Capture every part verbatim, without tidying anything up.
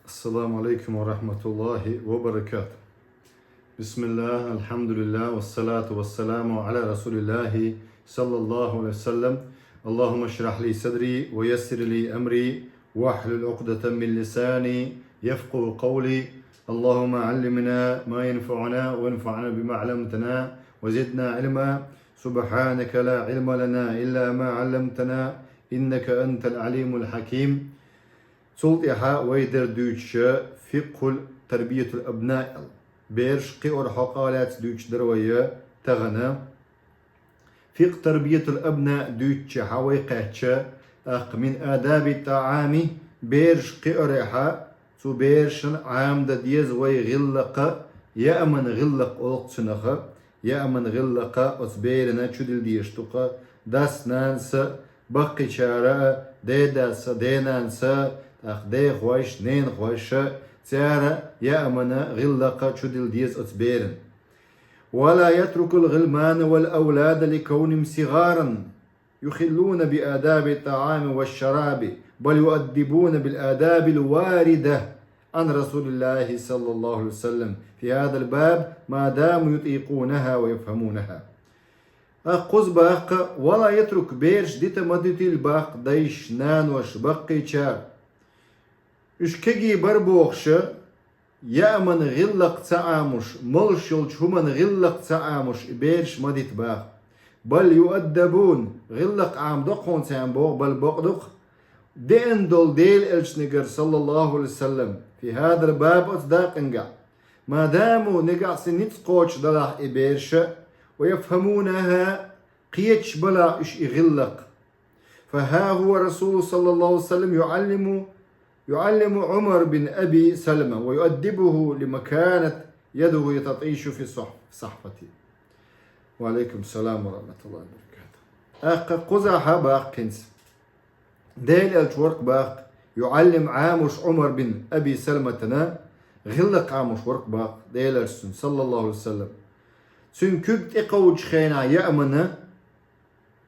السلام عليكم ورحمة الله وبركاته. بسم الله، الحمد لله، والصلاة والسلام على رسول الله صلى الله عليه وسلم. اللهم اشرح لي صدري ويسر لي أمري واحلل عقدة من لساني يفقه قولي. اللهم علمنا ما ينفعنا وانفعنا بما علمتنا وزدنا علما. سبحانك لا علم لنا إلا ما علمتنا إنك أنت العليم الحكيم. Цул тӀаьхьа вай дер дуьйцуш фикъхӀул тарбиятул абнаъ аьлла. Бераш кхиорах хьокъехь лаьцна дуьйцуш дар вай тахана. ФикъхӀ тарбиятул абнаъ дуьйцучехь вай кхаьчча, тӀаккха мин адаби тӀаӀами, бераш кхиорехь, цу берашна Ӏамадан деза вай гӀиллакх, яаман гӀиллакх олу цунах, яаман гӀиллакх оцу берана чудилла дезаш ду-кх, дас-нанас а, баккхийчара а, дедас а, денанас а, тӀаккха дехойша, ненахойша, цара яаман гӀиллакх чудилла деза оцу берана. ولا يترك الغلمان والأولاد لكونهم صغارا يخلون بآداب الطعام والشراب، بل يؤدبون بالآداب الواردة عن رسول الله صلى الله عليه وسلم في هذا الباب ما داموا يطيقونها ويفهمونها. Кхуза боху-кх, ولا يترك, бераш дита ма дитийла боху-кх дайша, наноша, баккхийчара. Уьш кегий бара бохуш, яаман гӀиллакх ца Ӏамош, молуш йолчу хӀуман гӀиллакх ца Ӏамош и бераш ма дита боху. بل يؤدبون, гӀиллакх Ӏамадо-кх хьуна царна боху, بل, бакъ ду-кх, деана долу Делан элчанегара, саллаллаху Ӏалайхи ва саллам, في هذا الباب, оцу дакъангахь, ما داموا, нагахь санна ницкъ кхочушдалахь и бераш, ويفهمونها, кхеташ балахь уьш и гӀиллакх. فها هو الرسول صلى الله عليه وسلم يعلم، يعلم عمر بن أبي سلمة ويؤدبه لمكانة يده تطيش في الصح-، الصحفة. وعليكم السلام ورحمة الله وبركاته. ТӀаккха кхузахь боху-кх хӀинца. Делан элча вара-кх боху-кх, يعلم, Ӏамош Ӏумар бин Аби Салматана, гӀиллакх Ӏамош вара-кх боху-кх Делан элча цунна, саллаллаху Ӏалайхи ва саллам. Цуьнан куьг тӀекховдучу хенахь яамана,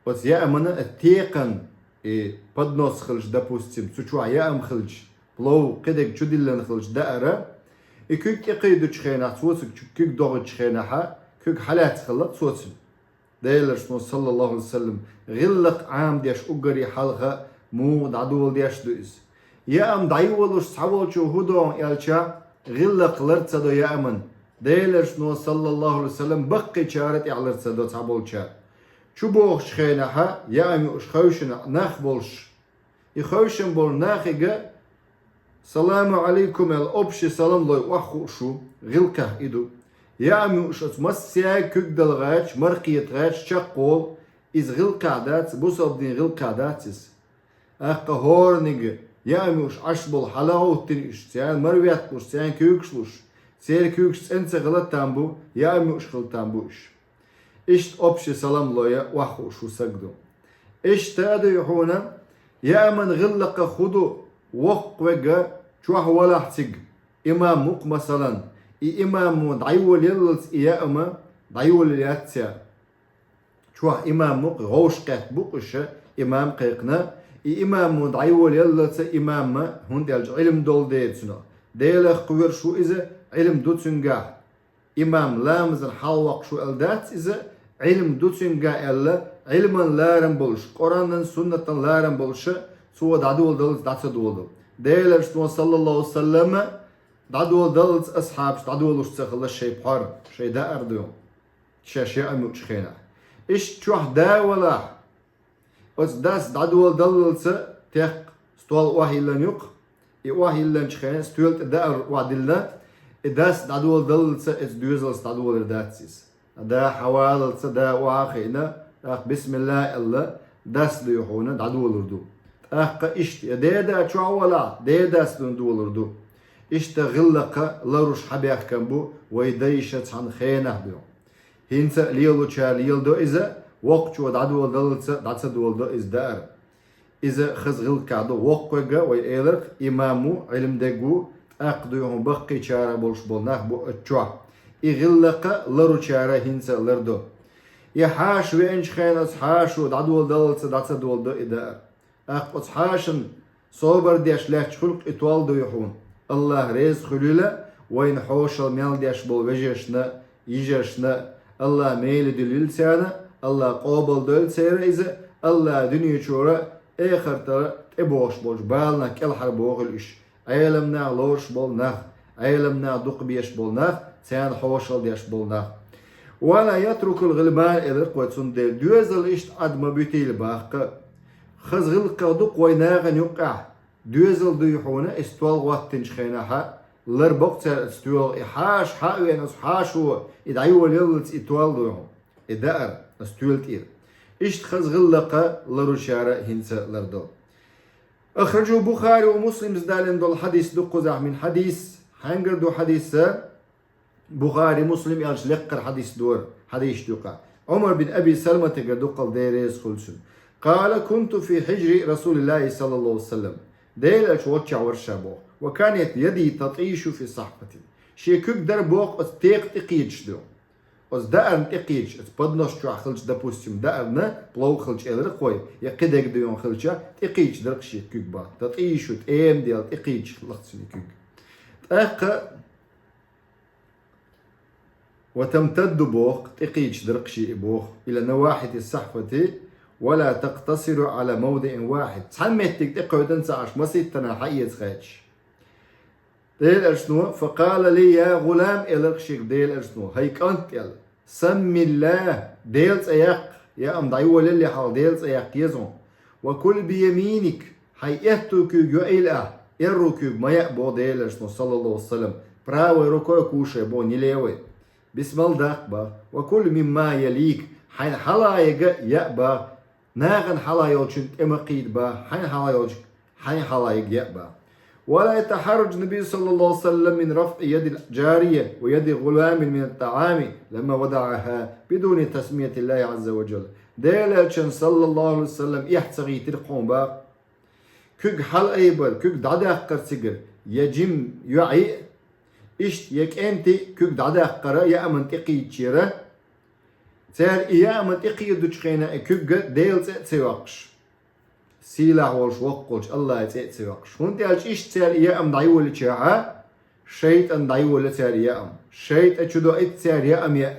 оцу яамана а текхан и поднос хилча, допустим, цу чохь яам хилча, плов, кхидерг чудиллина хилча даара, и куьг тӀекхийдучу хенахь, цо цу куьг дохуьйтучу хенахьа, куьг хьалаьцна хилла-кх цо цуьнан. Делан элчано, саллаллаху Ӏалайхи ва саллам, гӀиллакх Ӏамадеш уггаре хьалха муха дӀадоладеш ду иза? Яам дӀайолуш цхьаволчо хӀун до аьлча, гӀиллакх лар ца до яаман. Делан элчано, саллаллаху Ӏалайхи ва саллам, баккхийчара тӀехь лар ца до цхьаболчара. Чу бохучу хенахьа, яам юуш хевшина нах болуш, и хевшина болу нахе «Саламу Ӏалайкум» аьлла, общий салам лой охьахууш ву, гӀиллакхехь и ду. Яам юуш оцу массаьрга куьг дала гӀерташ, мара кхета гӀерташ чекхволу, иза гӀиллакхехь дац, бусалба дин гӀиллакхехь дац иза. ТӀаккха хӀораниг яам юуш Ӏаш болу хьала а хӀуттина уьш, царна мара ветталуш, царна куьйгаш луш, церан куьйгаш цӀена ца хила там бу, яам юуш хила там бу уьш. Иштта общий салам лой охьахууш ву саг ду. Иштта а дуй хьуна, яаман гӀиллакхах хӀун ду, воккха верг чохь валахь цига, имам ву-кх, масалан, и имамо дӀайолаяллалц и яама дӀайолаяллац цара. Чохь имам ву-кх, гӀовш кхетта бу-кх уьш, имам кхайкхина, и имамо дӀайолаяллалц имамма, хӀунда аьлча Ӏилма долу дела цунах. Делах кхоьруш ву иза, Ӏилма ду цуьнгахь. Имам ламазан хьалавоккхуш ву аьлла дац иза, Ӏилма ду цуьнгахь аьлла, Ӏилман ларам болуш, Къуранан, суннатан ларам болуша, цо дӀадоладаллалц дӀа ца доладо. Делан элчано, саллаллаху Ӏалайхи ва саллам, дӀадоладаллалц асхьабаш дӀадолуш ца хилла шайн пхьор, шайн даар ду, шаьш яам юучу хенахь. Иштта чохь да валахь, оцу дас дӀадоладаллалца теккха стол охьайиллина ю-кх, и охьайиллинчу хенахь стоьла тӀе даар охьадиллина, и дас дӀадоладаллалца оцу доьзалца дӀадолийр дац иза. Да хьаваллалца да охьа а хиъна, тӀаккха бисмилла аьлла, дас дуй хьуна дӀадолур ду. ТӀаккха иштта, я деда чохь валахь, дедас дуна долур ду. Иштта гӀиллакх ларуш хьабаьхкина бу вай дайша цхьана хенахь дуй. ХӀинца а лелочара леладо иза, воккхачо дӀадоладаллалца дӀа ца доладо иза даар. Иза хаза гӀиллакхехь ду воккхавегга, вай эларх, имам ву, Ӏилма дерг ву, тӀаккха дуй хьуна баккхийчара болуш болу нах бу оцу чохь. И гӀиллакх ларучара хӀинца а лардо. И хьаша веанчу хенахь оцу хьашо дӀадоладаллалца дӀа ца доладо и даар. ТӀаккха оцу хьашан собар деш лаьтташ хуьлу-кх и тол дуй хьуна. Аллахь реза хуьлийла вайна хьошалла мел деш болу вежаршна, йижаршна, Аллахь мела дуьллийла царна, Аллахь къобалдойла церан иза, Аллахь дуьнен чуьра, эхартара тӀебогӀуш болчу баланах кӀелхьарбохийла уьш. Ӏеламнах лоруш болу нах, Ӏеламнах дукха беш болу нах, царна хьошалла деш болу нах. «Ва ла ятрукул гӀилман», элира кхо цундела, доьзал иштта Ӏад ма буьтийла баккха. Хаза гӀиллакхах ду кхо вай нахана юккъехь. Доьзал дуй хьуна, и стол гӀоттинчу хенахьа, лар боккъу цара оцу тоьлгӀа, и хьаша хьа а веана, оцу хьашо, и дӀайолаяллалц и тол дуй хьуна, и даар, оцу тоьла тӀера. Иштта хаза гӀиллакха ларучара хӀинца лардо. Ахражу Бухари ва Муслим, иза далийна долу хьадис ду кхузахь, мин хьадис, хьаьнгара ду хьадиса, Бухари, Муслим аьлча лекхара хьадис дора, хьадис дуьйкъа. Ӏумар бин Аби Салматагара дуккхал дереза хуьлу цуьнан. Къала: «Кунту фи хьижри Расулиллахи саллаллаху алейхи ва саллям». Дела аьлча волччахь вара ша боху. «Ва канет яди татишу фи сахфатин». Шен куьг дара боху оцу текха тӀекхечаш ду. Оцу даарна тӀекхечаш, оцу поднос чохь хилча, допустим, даарна, плов хилча элира кхой, я кхидерг дуьйна хилча, тӀекхечаш дара шен куьг боху. Татишу, тӀема дела, тӀекхечаш лахцуьнан куьг. ТӀаккха «Ва тамтадду», боху, тӀекхечаш дара шен и боху, «ила навахьити сахфати, ва ла тактасиру ала мавдиин вахид». Цхьана меттиг тӀекхоьдина ца Ӏаш, маситтана хьаэца хьаьдча. Дела аьлчано, «Факъала ли я гӀулам», элира шега Дела аьлчано, «ХӀай кӀант», элира, «саммиллах», Дела цӀе яккха, яа-м дӀайолале хьалха Дела цӀе яккха еза хьуна. «Ва кул би яминик», хьайн аьтту куьйга йоийла ахь, аьрру куьйга ма яа боху Дела аьлчано, саллаллаху алейхи ва саллям, правой рукой кушай боху, не левой. Бисмал даккха боху. «Ва кул мимма ялик», хьайна хьалаега яа боху. Нахана хьалха йолчуьнга тӀе ма кхийда боху, хьайна хьалха йолчуьнга, хьайна хьалаега яа боху. «Ва ла ятахьарраж набий саллаллаху алейхи ва саллям мин рафъи ядил джария ва яди гӀуламин мин ат-таӀами ламма вадагӀаха бидуни тасмиятиллахи азза ва джалла». Дела аьлчан саллаллаху алейхи ва саллям эхь ца хийтира кхуна боху. Куьг хьалаайбар, куьг дӀадаккхар цигара, я жим йоӀ йиъ, иштта я кӀентий куьг дӀадаккхара, яаман тӀекхийдачера, цара и яаман тӀекхийдучу хенахь и куьг Делан цӀе а ца йоккхуш, сийлахь волуш воккхалчу Аллахьан цӀе а ца йоккхуш. ХӀунда аьлча иштта цара и яам дӀайолийча, шайтӀан дӀайола цара яам. ШайтӀа чудоуьйту цара яам яа.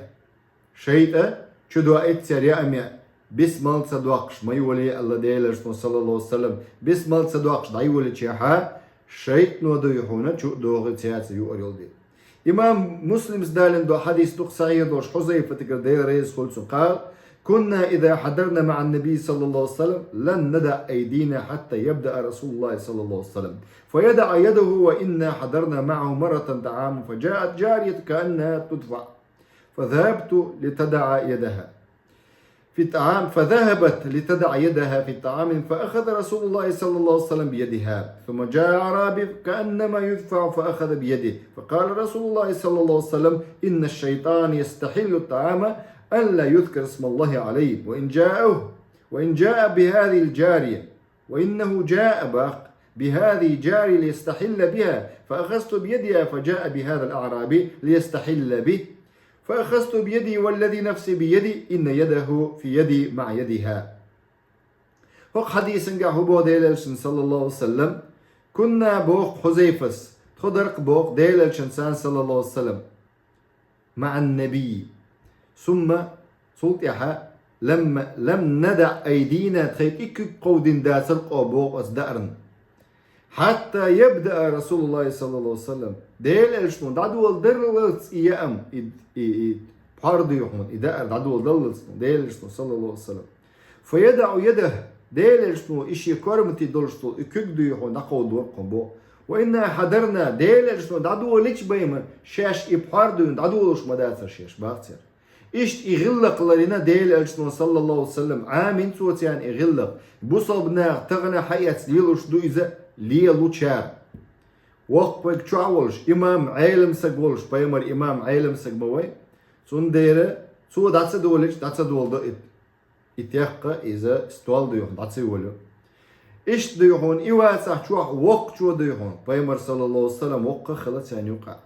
ШайтӀа чудоуьйту цара яам яа. Бисмал ца доккхуш ма йолий аьлла Делан Элчано, саллаллаху алейхи ва саллям. Бисмал ца доккхуш дӀайолийча, шайтӀано дуй хьуна чу а дохий цаьрца юар йолу дела. Имам Муслима далийна долу хьадис ду-кх сахьихь долуш, Хьузайфатагара, Дела реза хуьлда цунна, قال: كنا إذا حضرنا مع النبي صلى الله عليه وسلم لم ندع أيدينا حتى يبدأ رسول الله صلى الله عليه وسلم، فيضع يده وإنا حضرنا معه مرة طعام، فجاءت جارية كأنها تدفع، فذهبت لتضع يدها في الطعام، فذهبت لتضع يدها في الطعام، فأخذ رسول الله صلى الله عليه وسلم بيدها، ثم جاء أعرابي كأنما يدفع فأخذ بيده، فقال رسول الله صلى الله عليه وسلم: إن الشيطان يستحل الطعام ألا يذكر اسم الله عليه، وإن جاءه، وإن جاء بهذه الجارية، وإنه جاء بق-، بهذه الجارية ليستحل بها، فأخذت بيدها فجاء بهذا الأعرابي ليستحل به، فأخذت بيده والذي نفسي بيده إن يده في يدي مع يدها. ХӀокху хьадисангахь хӀун боху Делан Элчано, саллаллаху алейхи ва саллям? كنا, боху Хьузайфас, тхо дара-кх, боху, Делан Элчанца, саллаллаху алейхи ва саллям, مع النبي. ثم, цул тӀаьхьа, لم، لم ندع أيدينا, тхайн тӀе куьг кховдийна дацара-кх, боху, оцу даарна. حتى يبدأ رسول الله صلى الله عليه وسلم. Делан Элчано дӀадоладаллалц и яам, и, и, и пхьор дуй хьуна, и даар дӀадоладаллалц Делан Элчано, саллаллаху алейхи ва саллям. فيضع يده, Делан Элчано и шен корматий долуш долу и куьг дуй хьуна дӀакховдор-кх хьуна, боху. وإنا حضرنا, Делан Элчано дӀадолийча, байман, шаьш и пхьор дуй хьуна дӀадолуш ма дацара шаьш, боху цара. Иштта и гӀиллакх ларйина Делан Элчано, саллаллаху алейхи ва саллям, Ӏамийна цо царна и гӀиллакх. Бусалба наха тахана хьаэцна лелош ду иза, лелочара. Воккха вайга чохь а волуш, имам, Ӏелам саг волуш, пайхамар имам, Ӏелам саг ма вай. Цундела цо дӀа ца долийча, дӀа ца доладо и, и теккха, иза стол дуй хьуна дӀа ца йолу. Иштта дуй хьуна и вацахь чохь воккхачо дуй хьуна, пайхамар, саллаллаху алейхи ва саллям, воккха а хила царна юкъахь.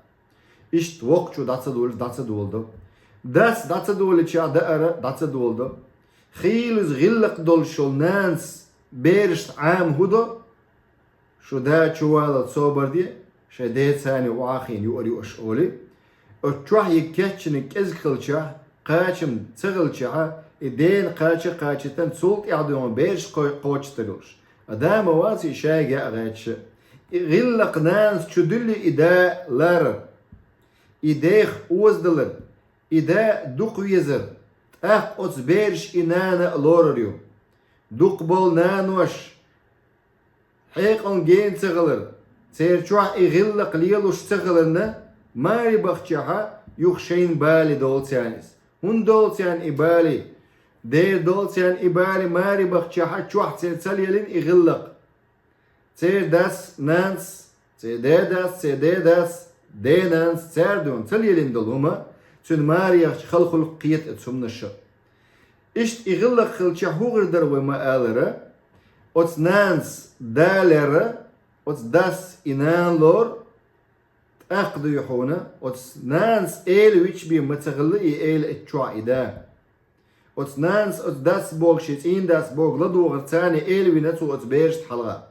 Иштта воккхачо дӀа ца долийча, дӀа ца доладо. Дас дӀа ца долийча, даар дӀа ца доладо. Хийла иза гӀиллакх долуш йолу нанас берашна Ӏама хӀун до? Шу да чувалалц собар де, шайн деца цхьана охьахиъна юар ю аша олий. Оцу чохь ерг кечйинарг кӀезиг хилчахь, кхачам ца хилчахьа, и дена кхача а кхачийтина, цул тӀаьхьа дуьйхьа бераш кхой-, кхочуш тарлуш. А да ма вац и шайга яа гӀерташ. И гӀиллакх нанас чу дуьллий и да ларар, и дех озадалар, и да дукха везар, тӀаккха оцу бераш и нана а лорар ю. Дукха болу нанош хьекъална гена ца хилар, церан чохь и гӀиллакх лелуш ца хиларна, маре бахчахьа, юха шайна бале долу царна иза. ХӀунда долу царна и бале? Дера долу царна и бале маре бахчахьа, чохь церан ца лелийна и гӀиллакх. Церан дас, нанас, церан дедас, церан дедас, денанас, цара дуьйхьа ца лелийна долу хӀума, цуьнан маре яхча хала хуьлу кхета оцу хӀуманаша. Иштта и гӀиллакх хилча хӀун хир дара вай ма-аллара, оцу нанас да лерра, оцу дас и нана лору, тӀаккха дуй хьуна, оцу нанас эла вича бен ма ца хилла и эла оцу чохь и да. Оцу нанас, оцу дас боху, шен цӀийндас боху ладугӀар царна эла вина цо оцу берашна хьалха.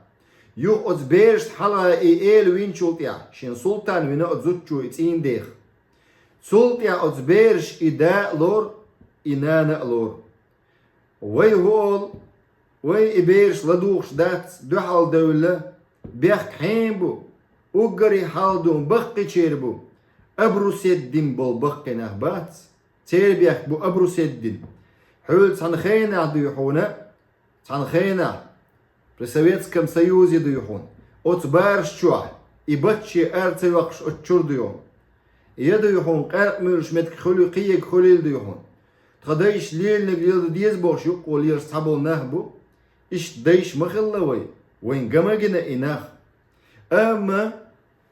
Юха оцу берашна хьалха и эла винчул тӀаьхьа, шен султан вина оцу зудчо и цӀийндех. Цул тӀаьхьа оцу бераш и да а лору, и нана а лору. Вай хӀу олу, вай и бераш ладугӀуш дац, дуьхьал девлла, бехк хьенан бу, уггаре хьалдун баккхийчеран бу, абру седдина болу баккхий нах бац. Церан бехк бу абру седдина. Хьуьлла цхьана хенахь дуй хьуна, цхьана хенахь, при Советском Союзе дуй хьуна, оцу бараш чохь, и бат шен ара ца йоккхуш оцу чуьра дуй хьуна. Я дуй хьуна, къаьркъа муьйлуш меттиг хуьлий, кхиерг хуьлийла дуй хьуна. Тхан дайша лелийнарг лела деза бохуш юккъо лелаш цхьаболу нах бу. Иштта дайша ма хилла вай, вайн ган ма гина и нах. Амма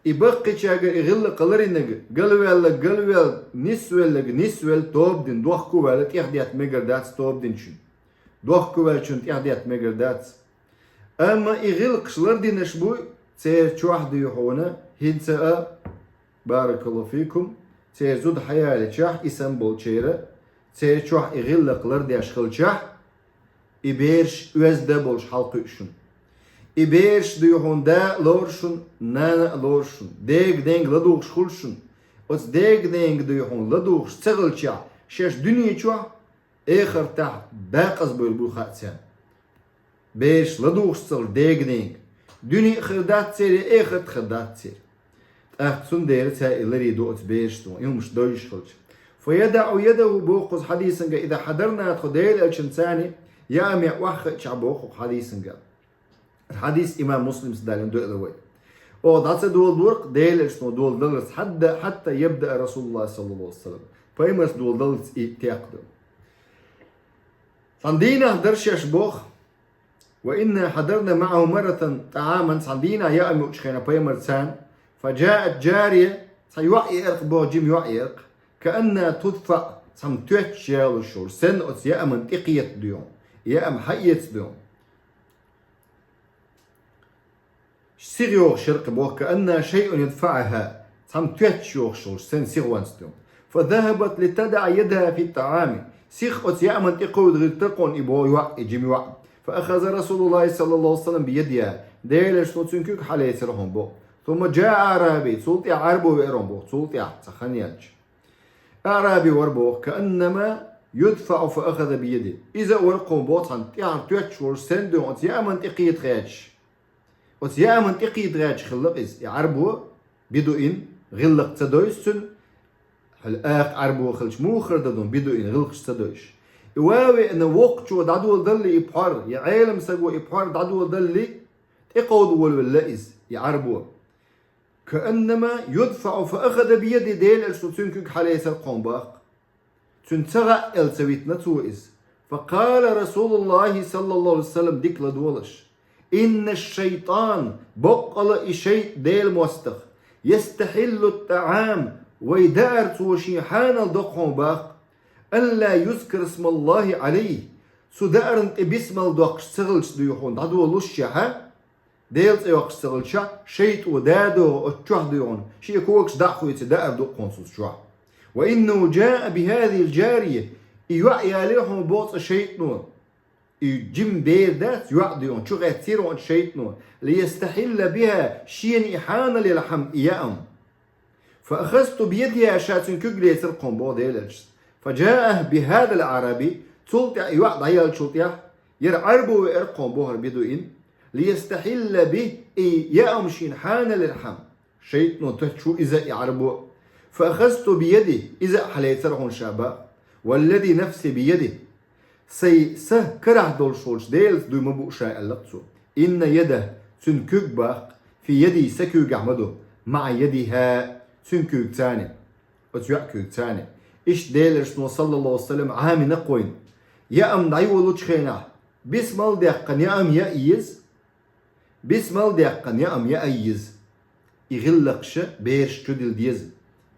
и баккхийчаьргара и гӀиллакх ларийнарг, галваьлларг галваьлла, нисвелларг нисвелла, тоба дина, дохко а ваьлла, тӀехдетта мегар дац тоба динчун. Дохко а ваьллачун тӀехдетта мегар дац. Амма и гӀиллакхаш лардинарш бу церан чохь дуй хьуна, хӀинца а, баракаллаху фикум, церан зуда хьаялийчахь, и санна болчеран, церан чохь и гӀиллакх лардеш хилчахь, и бераш оьзда а болуш хьалакхуьу шуна. И бераш дуй хьуна да а лору шуна, нана а лору шуна, дега-денга ладугӀуш хуьлу шуна. Оцу дега-денга дуй хьуна ладугӀуш ца хилчахь, шаьш дуьне чохь, эхартахь декъаза буьйлуш бу хаьа царна. Бераш ладугӀуш ца хилча дега-денга, дуьне а хир дац церан, эхарт а хир дац церан. ТӀаккха цундела цара и ларийна ду оцу берашна, и хӀумаш дойуш хилча. فيدع يده боху кхуза хьадисанга, иза хьадарна тхо Делан элчанца яа меъ охьахиъчахь боху кху хьадисанга. Хьадис имам Муслимс далийна ду ала вай. Оха дӀа ца доладора-кх Делан элчано доладаллалц хьатта, хьатта ябдаа Расулуллах саллаллаху алейхи ва саллам. Пайхамарс доладаллалц и текхна ду. Цхьана дийнахь дара шаьш боху, وإنا حضرنا معه مرة طعاما, цхьана дийнахь яа меъчу хенахь пайхамарца, فجاءت جارية, цхьа йоӀ еара-кх боху, жима йоӀ еара-кх, كأنها تدفع, цхьамма тоьттуш ялош йолуш, санна оцу яаман тӀекхета дуй хьуна, яам хьаэца дуй хьуна. Сиха йогӀуш яра-кх боху, كأنها شيء يدفعها, цхьамма тоьттуш йогӀуш йолуш, санна сихонца дуй хьуна. فذهبت لتضع يدها في الطعام. Сиха оцу яаман тӀекховда гӀиртира-кх хьуна и боху йоӀ, и жима йоӀ. فأخذ رسول الله صلى الله عليه وسلم بيدها. Делан элчано цуьнан куьг хьалецира хьуна боху. ثم جاء أعرابي. Цул тӀаьхьа Ӏарбо веара хьуна боху, цул тӀаьхьа, цхьа хан яьлча. Ӏарбо вара боху, كأنما يدفع فأخذ بيده. Иза а вара-кх хьуна боху цхьамма тӀаьхьара тоьттуш волуш санна дуй хьуна, оцу яаман тӀекхета гӀерташ. Оцу яаман тӀекхета гӀерташ хилла-кх иза, и Ӏарбо, бедуин, гӀиллакх ца дойуш цуьнан, хьуьлла акха Ӏарбо хилча муха хир дан ду, бедуин, гӀиллакхаш ца дойуш. И ван а веана, воккхачо дӀадоладаллалц и пхьор, я Ӏелам саго и пхьор дӀадоладаллалц, тӀекховда волавелла иза, и Ӏарбо. كأنما يدفع فأخذ بيده, Делан элчано цуьнан куьг хьалецира-кх хьуна боху. Цуьнан ца хаьа аьлла ца витина цо иза. فقال رسول الله صلى الله عليه وسلم, дика ладогӀалаш: إن الشيطان, баккъала и шайтӀа, Делан мостагӀа, يستحل الطعام, вай даар цо шен хьанал до-кх хьуна боху, ألا يذكر اسم الله عليه, цу даарна тӀе бисмал доккхуш ца хилча дуй хьуна дӀадолалушшехь, Делан цӀе йоккхуш ца хилча, шайтӀо да а догӀу оцу чохь дуй хьуна, шен когаш дӀа а хуьйций даар ду-кх хьуна цу чохь. وإنه جاء بهذه الجارية, и йоӀ ялийра хьуна боху цкъа шайтӀано. И жима бер дац, йоӀ дуй хьуна, чу гӀеттийра хьуна шайтӀано. ليستحل بها, шена и хьанал яр хӀама, и яам. فأخذت بيدها, ша цуьнан куьг лецар кхуна боху Делан элчас. فجاء بهذا الأعرابي, цул тӀаьхьа и йоӀ дӀаяьллачул тӀаьхьа, яр Ӏарбо веара кхуна боху хӀара бедуин, ليستحل به, и яам шена хьанал яр хӀама. ШайтӀано тетташ ву иза и Ӏарбо. فأخذت بيده, иза а хьалецар хьуна ша боху. والذي نفسي بيده, сайн са карахь долуш волчу Делаца дуй ма бу ша, аьлла-кх цо. إن يده, цуьнан куьг боху, في يدي, сан куьйгахь ма ду, مع يدها, цуьнан куьйгаца. Оцу йоӀан куьйгаца. Иштта Делан элчано, саллаллаху Ӏалайхи ва саллам, Ӏамийна-кх вайна. Яам дӀайолучу хенахь, бисмал даьккхина яам яа еза, бисмал даьккхина яам яа еза. И гӀиллакхаш берашна чу дилла деза.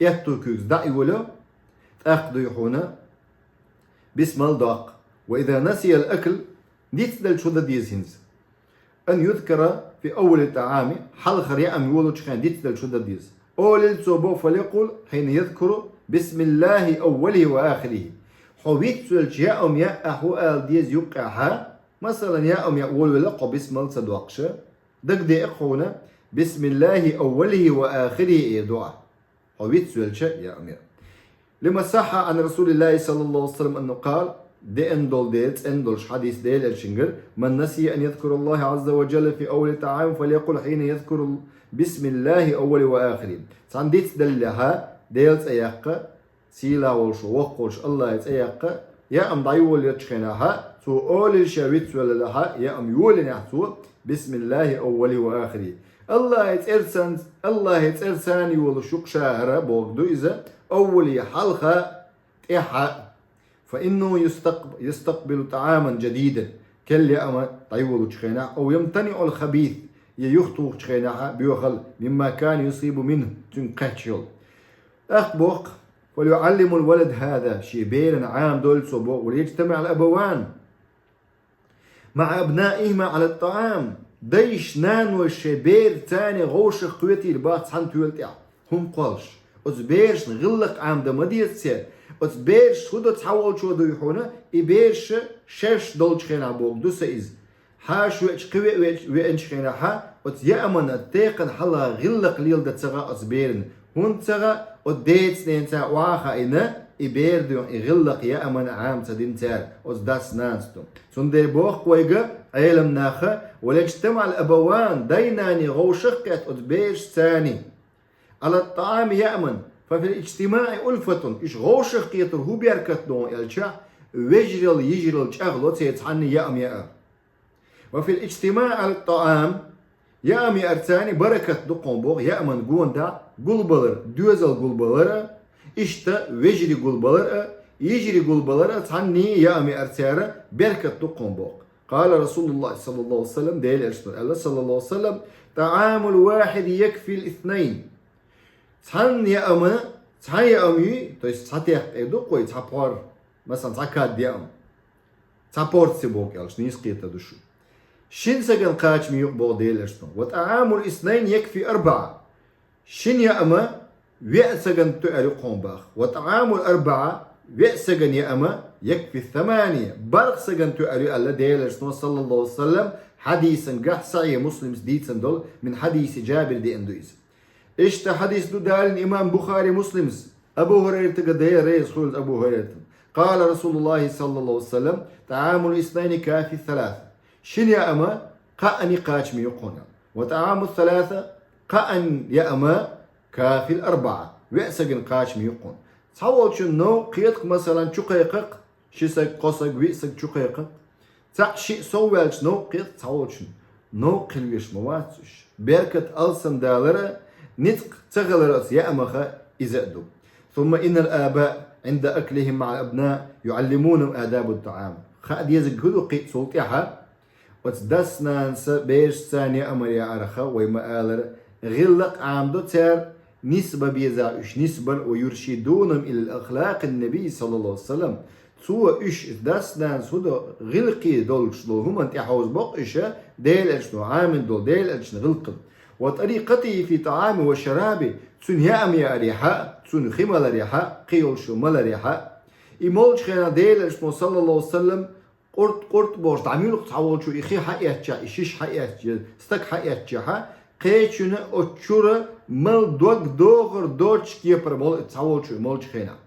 Аьтту куьйгаца дӀа а йолу, тӀаккха дуй хьуна, бисмал доккху. وإذا نسي الأكل, дицделча хӀун дан деза хӀинца? أن يذكر في أول الطعام, хьалхара яам йолучу хенахь дицделча хӀун дан деза? Олийла цо боху, فليقل حين يذكر بسم الله أوله وآخره. Хьо вицвелча яам яа ахь ву ала деза юккъехь. Масалан, яам яа волавелла хьо бисмал ца доккхуш, дагадеа-кх хьуна, بسم الله أوله وآخره эр ду ахь. Хьо вицвелча яам яа. لما صح عن رسول الله صلى الله عليه وسلم أنه قال, деана долу дела, цӀена долуш хьадис Делан элчангара: من نسي أن يذكر الله عز وجل في أول الطعام فليقل حين يذكر بسم الله أوله وآخره. Цхьанна дицделлехь, Делан цӀе яккха, сийлахь волуш, воккха волуш АллахӀан цӀе яккха, яам дӀайолаечу хенахь, цо олийла ша вицвеллехь, яам йолийнехь цо, بسم الله أوله وآخره. АллахӀан цӀерца, АллахӀан цӀерца йолуш ю-кх ша хӀара бохург ду иза, أوله хьалха, тӀаьхьа. فإنه يستق-, يستقبل طعاما جديدا. Керла яам дӀайолучу хенахь, أو يمتنع الخبيث, я юхатухучу хенахь боьхалла, مما كان يصيب منه, цуьнга кхаьчна йолу. ТӀаккха боху-кх: فليعلم الولد هذا, шен берана Ӏамадойла цо боху, وليجتمع الأبوان مع أبنائهما على الطعام. Дайша, нанойша шайн бераца вовшах кхетийла боху цхьана тоьла тӀехь. ХӀума кхоллуш, оцу берашна гӀиллакх Ӏамадан ма деза церан. Оцу бераш хӀун до, цхьаволчо дуй хьуна, и бераш шаьш долчу хенахь бохург ду сан иза. Хьаша веача, кхин веа веача, веанчу хенахь, оцу яамана текхана хьалха гӀиллакх леладан ца гӀа оцу берана. ХӀунда ца гӀа? Оцу деца-ненаца охьа а хаийна, и бер дуй хьуна, и гӀиллакх яамана Ӏама ца дина цара, оцу дас-нанас ду. Цундела боху-кх вайга Ӏеламнаха: وليجتمع الأبوان, дай-наной вовшах кхетта оцу берашца على الطعام, яамана, ففي الاجتماع ألفة, уьш вовшах кхетар хӀун беркат ду аьлча, вежаралла, йижаралла чӀагӀло церан цхьанна яам яар. وفي الاجتماع على الطعام, яам яарца баракат ду-кх боху, яаман гонах гулбалар, доьзал гулбалар а, иштта вежарий гулбалар а, йижарий гулбалар а цхьанна яам яарца беркат ду-кх боху. قال رسول الله صلى الله عليه وسلم, Делан элчано аьлла, саллаллаху Ӏалайхи ва саллам: طعام الواحد يكفي الاثنين. Цхьанна яама, цхьа яам юй, то есть цхьа текхта эр ду-кх вай, цхьа пхьор, масалан, цхьа кад яам. Цхьа порция боху аьлча, нийса кхетар ду шуна. Шина сагана кхачаме ю-кх боху Делан элчано. وطعام الاثنين يكفي أربعة. Шина яама веа сагана тоьар ю-кх боху. وطعام الأربعة, веа сагана яама يكفي ثمانية, барх сагана тоьар ю аьлла Делан элчано, саллаллаху Ӏалайхи ва саллам, хьадисан гахь, Сахьихь Муслимс дийцина долу, من حديث جابر деана ду иза. Иштта хьадис ду далийна имам Бухари, Муслимс, Абу ХӀурайратагара, Дела реза хуьлда Абу ХӀурайратана. قال رسول الله صلى الله عليه وسلم: طعام الاثنين كافي الثلاثة. Шина яама кхаанна кхачаме ю-кх. وطعام الثلاثة, кхаанна яама كافي الأربعة, веа сагана кхачаме ю-кх. Цхьаволчун новкъа кхета-кх, масалан, чу кхайкха-кх, ши саг, кхо саг, виъ саг чу кхайкха. Цхьаъ, шиъ сов ваьлча новкъа кхета цхьаволчун. Новкъа хила веш ма вац уьш. Беркат, алсамдалар а, ницкъ ца хилар оцу яамах иза а ду. ثم إن الآباء عند أكلهم مع الأبناء يعلمونهم آداب الطعام. Хаа дезарг хӀун ду кхин а цул тӀаьхьа? Оцу дас-нанас берашца яамар яарах, вай ма-аллара, гӀиллакх Ӏамадо цара, нисбан беза уьш, نسبا ويرشدونهم إلى أخلاق النبي صلى الله عليه وسلم. Цо уьш, дас-нанас хӀун до, гӀиллакхе долуш долу хӀуманна тӀехьовзабо-кх уьш, Делан элчано Ӏамийна долу, Делан элчанан гӀиллакхана. وطريقته في طعامه وشرابه, цуьнан яам яарехь а, цуьнан хи маларехь а, кхин йолуш йолу маларехь а. И молчу хенахь Делан элчано, саллаллаху Ӏалайхи ва саллам, къурт-къурт бохуш дӀа муьлхха цхьаволчо и хи хьаэцча, и шиша хьаэцча, стаг хьаэцча, кхечуьнан оцу чуьра мала дог дохар доцуш кепара молу цхьаволчо и молчу хенахь.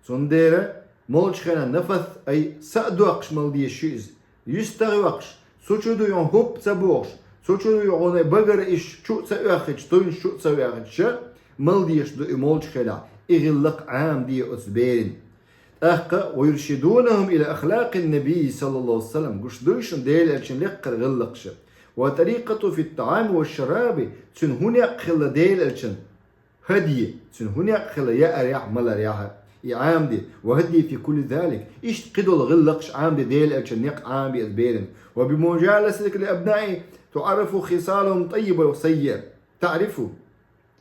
Цундела молчу хенахь нафас ай са а доккхуш мала дезаш ю иза. Юьстах йоккхуш, цу чу ду юхьун хӀуппа ца бохуш, цу чу ду юхьун ай багара иш чу а ца оьххича, туйнаш чу а ца оьххича, мала дезаш ду и молчу хенахь, и гӀиллакх Ӏамаде оцу берина. ТӀаккха: «ويرشدونهم إلى أخلاق النبي صلى الله عليه وسلم», гуш дуй шуна Делан элчан лекхара гӀиллакхаш. «وطريقته في الطعام والشراب», цуьнан хӀун некъ хилла Делан элчан хӀадий, цуьнан хӀун некъ хилла яарехь, маларехь, и Ӏамаде, «وهديه في كل ذلك», иштта кхидолу гӀиллакхаш Ӏамаде, Делан элчан некъ Ӏамаде оцу берина. «وبمجالستك لأبنائه تعرف خصالهم الطيبة والسيئة». «تعرف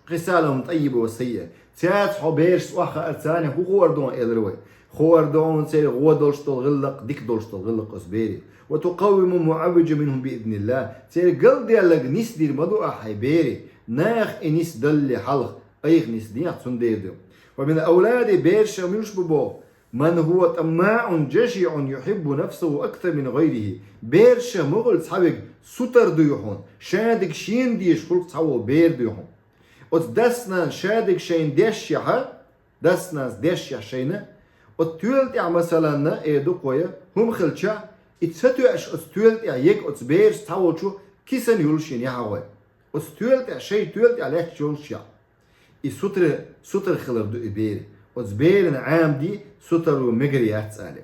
خصالهم الطيبة والسيئة». Цаьрца хьо берашца охьахаар царна хӀун хуур ду хьуна, элира вай. Хуур ду хьуна церан гӀо долуш долу гӀиллакх, дика долуш долу гӀиллакх оцу берийн. «وتقوم المعوج منهم بإذن الله». Церан галдаьлларг нисдийр ма ду ахь хьайн берийн. Наха и нисдалале хьалха, айхьа нисдехьа, цундела ду. «ومن أولاده», берашах муьлш бу боху, «من هو طماع جشع يحب نفسه أكثر من غيره». Берашах ма хуьлу цхьаверг сутара дуй хьуна, шадерг шена дезаш хуьлу цхьаволу бер дуй хьуна. Оцу дас-нанас шадерг шайна дешшехь, дас-нанас дешшехь шайна, оцу тоьла тӀехь, масалан, эр ду-кх вай, хӀума хилча, и ца тоьаш оцу тоьла тӀехь ерг оцу бераш цхьаволчу кисана юллу шена яхьа гӀой. Оцу тоьла тӀехь, шайн тоьла тӀехь лаьтташ йолуш яхь. И сутара, сутара хилар ду и бер. Оцу берана Ӏамаде сутара ву мегар яц аьлла.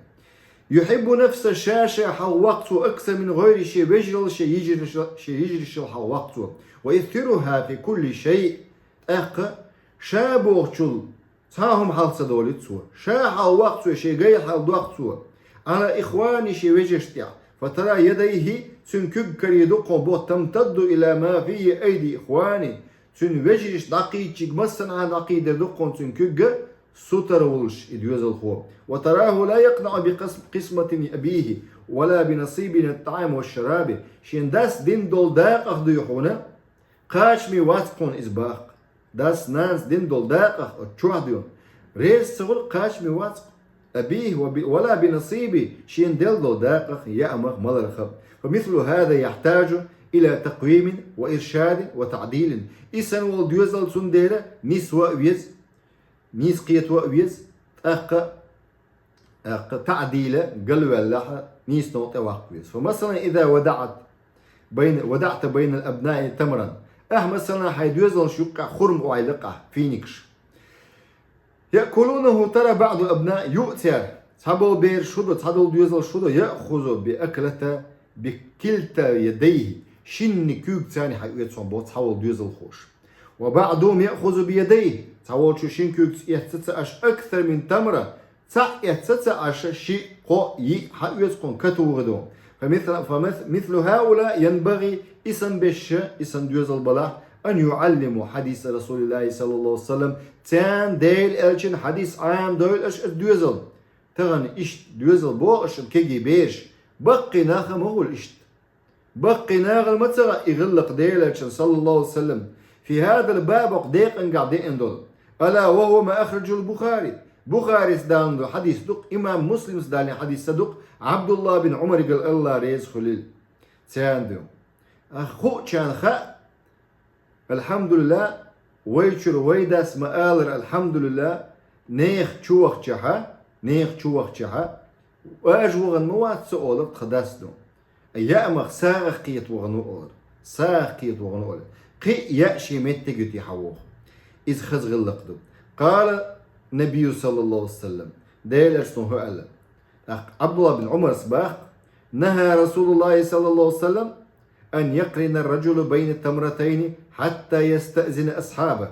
«يحب نفسه», ша-ша хьалха воккху цо, «أكثر من غيره», шен вежарал, шен йижаршал, шен йижаршал хьалха воккху цо. «ويؤثرها في كل شيء». ТӀаккха ша бохучул цхьа а хӀума хьалха ца долуьйту цо. Ша хьалха воккху цо, шен гай хьалха доккху цо. «على إخوانه», шен вежаршна тӀехь. «فترى يديه», цуьнан куьг карийр ду-кх хьуна боху, «تمتد إلى ما فيه أيدي إخوانه». Цуьнан вежаршна дӀакхийдичиг массанхьа дӀакхийдийр ду-кх хьуна цуьнан куьг, сутара волуш и доьзалхо. «وتراه لا يقنع بقسم-، قسمة أبيه ولا بنصيبه من الطعام والشراب». Шен дас дина долу дакъах дуй хьуна, кхачаме вац-кх хьуна иза боху. Дас-нанас дина долу дакъах оцу чохь дуй хьуна. Реза ца хуьлу, кхачаме вац-кх. «أبيه وب-، ولا بنصيبه», шена делла долу дакъах, яамах, маларх а. «فمثل هذا يحتاج إلى تقويم وإرشاد وتعديل». И санна волу доьзал цундела нисва а веза, нийса кхето а веза, тӀаккха, тӀаккха таъдила, галваьллехь, нийсонал тӀе ваккха веза. «فمثلا إذا وضعت بين، وضعت بين الأبناء تمرا». Ахь, масалан, хьайн доьзалш юккъехь хурма ойла кхахь, финикаш. «يأكلونه ترى بعض الأبناء», юа цара. Цхьаболу бераш хӀун до, цхьадолу доьзалш хӀун до, «يأخذ بأكلة بكلتا يديه». Шинна куьйгацарна хьаэцу хьуна боху цхьаволу доьзалхоша. «وبعضهم يأخذ بيديه». Цхьаволчо шина куьйгаца эцна ца Ӏаш, «أكثر من تمرة». Цхьаъ эцна ца Ӏаш, шиъ, кхоъ, йиъ хьаэцу хьуна, катугӀа ду. «فمثل، فمث-، مثل هؤلاء ينبغي», и санна бешша, и санна доьзал балахь, «أن يعلموا حديث رسول الله صلى الله عليه وسلم». Царна Делан элчан хьадис Ӏамадойла аша, аса доьзал. Тахана иштта доьзал боху аша, кегий бераш. Баккхий нах а ма хуьлу иштта. Баккхий нахана ма ца хаьа и гӀиллакх Делан элчан, саллаллаху алейхи ва саллям. «في هذا الباب», хӀокху декъангахь деана долу. «ألا وهو ما أخرجه البخاري». Бухарис далийна долу хьадис ду-кх, имам Муслимс далийна хьадис ду-кх, Абдулла бин Умаригал, Алла реза хуьлийла царна дуьхьа. Ахь хуучарна хаьа, алхьамдулиллах, вай чуьра вай дас ма-аллара, алхьамдулиллах, нехан чу вахчахьа, нехан чу вахчахьа, важа вахана ма вац ца олар тхан дас ду. Яамах сагӀах кхета вахана ву олар. СагӀах кхета вахана ву олар. Кхин а яа шен меттиг ю те хьан воху. Иза хаза гӀиллакх ду. Къала Набию, саллаллаху алейхи ва саллям. Делан элчано хӀу аьлла. ТӀаккха Абдулла бин Умарс боху: «نهى رسول الله صلى الله عليه وسلم أن يقرن الرجل بين تمرتين حتى يستأذن أصحابه».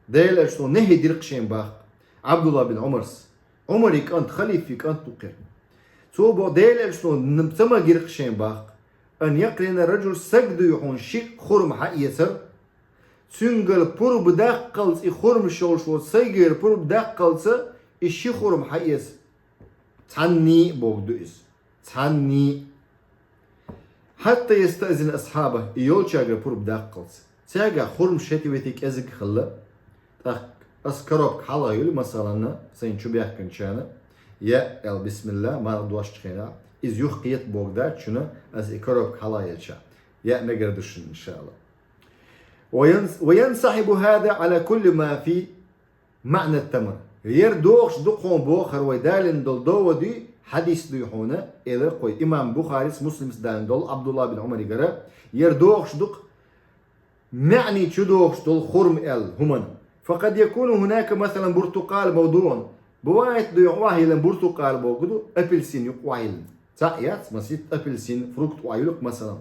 Делан элчано нахьи дира-кх шен боху Абдулла бин Умарс. Умаран кӀант, халифан кӀант ду-кх хӀара. Цо боху, Делан элчано ца магийра-кх шен боху. «أن يقرن الرجل», саг дуй хьуна шиъ хурма хьаэцар, цуьнгара пурба даккхалц, и хурмаш йолуш волу сайгара пурба даккхалц, и ши хурма хьаэца. Цхьанний а бохург ду иза. Цхьанний. «حتى يستأذن أصحابه», и йолчаьргара пурба даккхалц. Цаьргахь хурма шети-вети кӀезиг хилла. ТӀаккха аса коробка хьалха юьллу, масалан, сайна чу баьхкинчарна, яа аьлла, бисмилла, марха дошучу хенахь, Иза юха кхета бохург дац шуна, аса и коробка хьалаелча. Яа мегар ду шуна, иншаАллахӀ. وين-، وينسحب هذا على كل ما في معنى التمر. Ер дохуш ду-кх хьуна боху хӀара вай далийна долу довод, хьадис ду хьуна, элира-кх вай имам Бухарис, Муслимс далийна долу ӀабдуллахӀ бин Ӏумаригара, ер дохуш ду-кх маьӀни чу дохуш долу хурма аьлла хӀуманна. فقد يكون هناك مثلا برتقال موضوع. Бывает, ду юкъа охьайиллина буртукъал бохург ду, апельсин юкъа охьайиллина. Цхьаъ яц, масийтта апельсин, фрукт охьайилла-кх, масалан.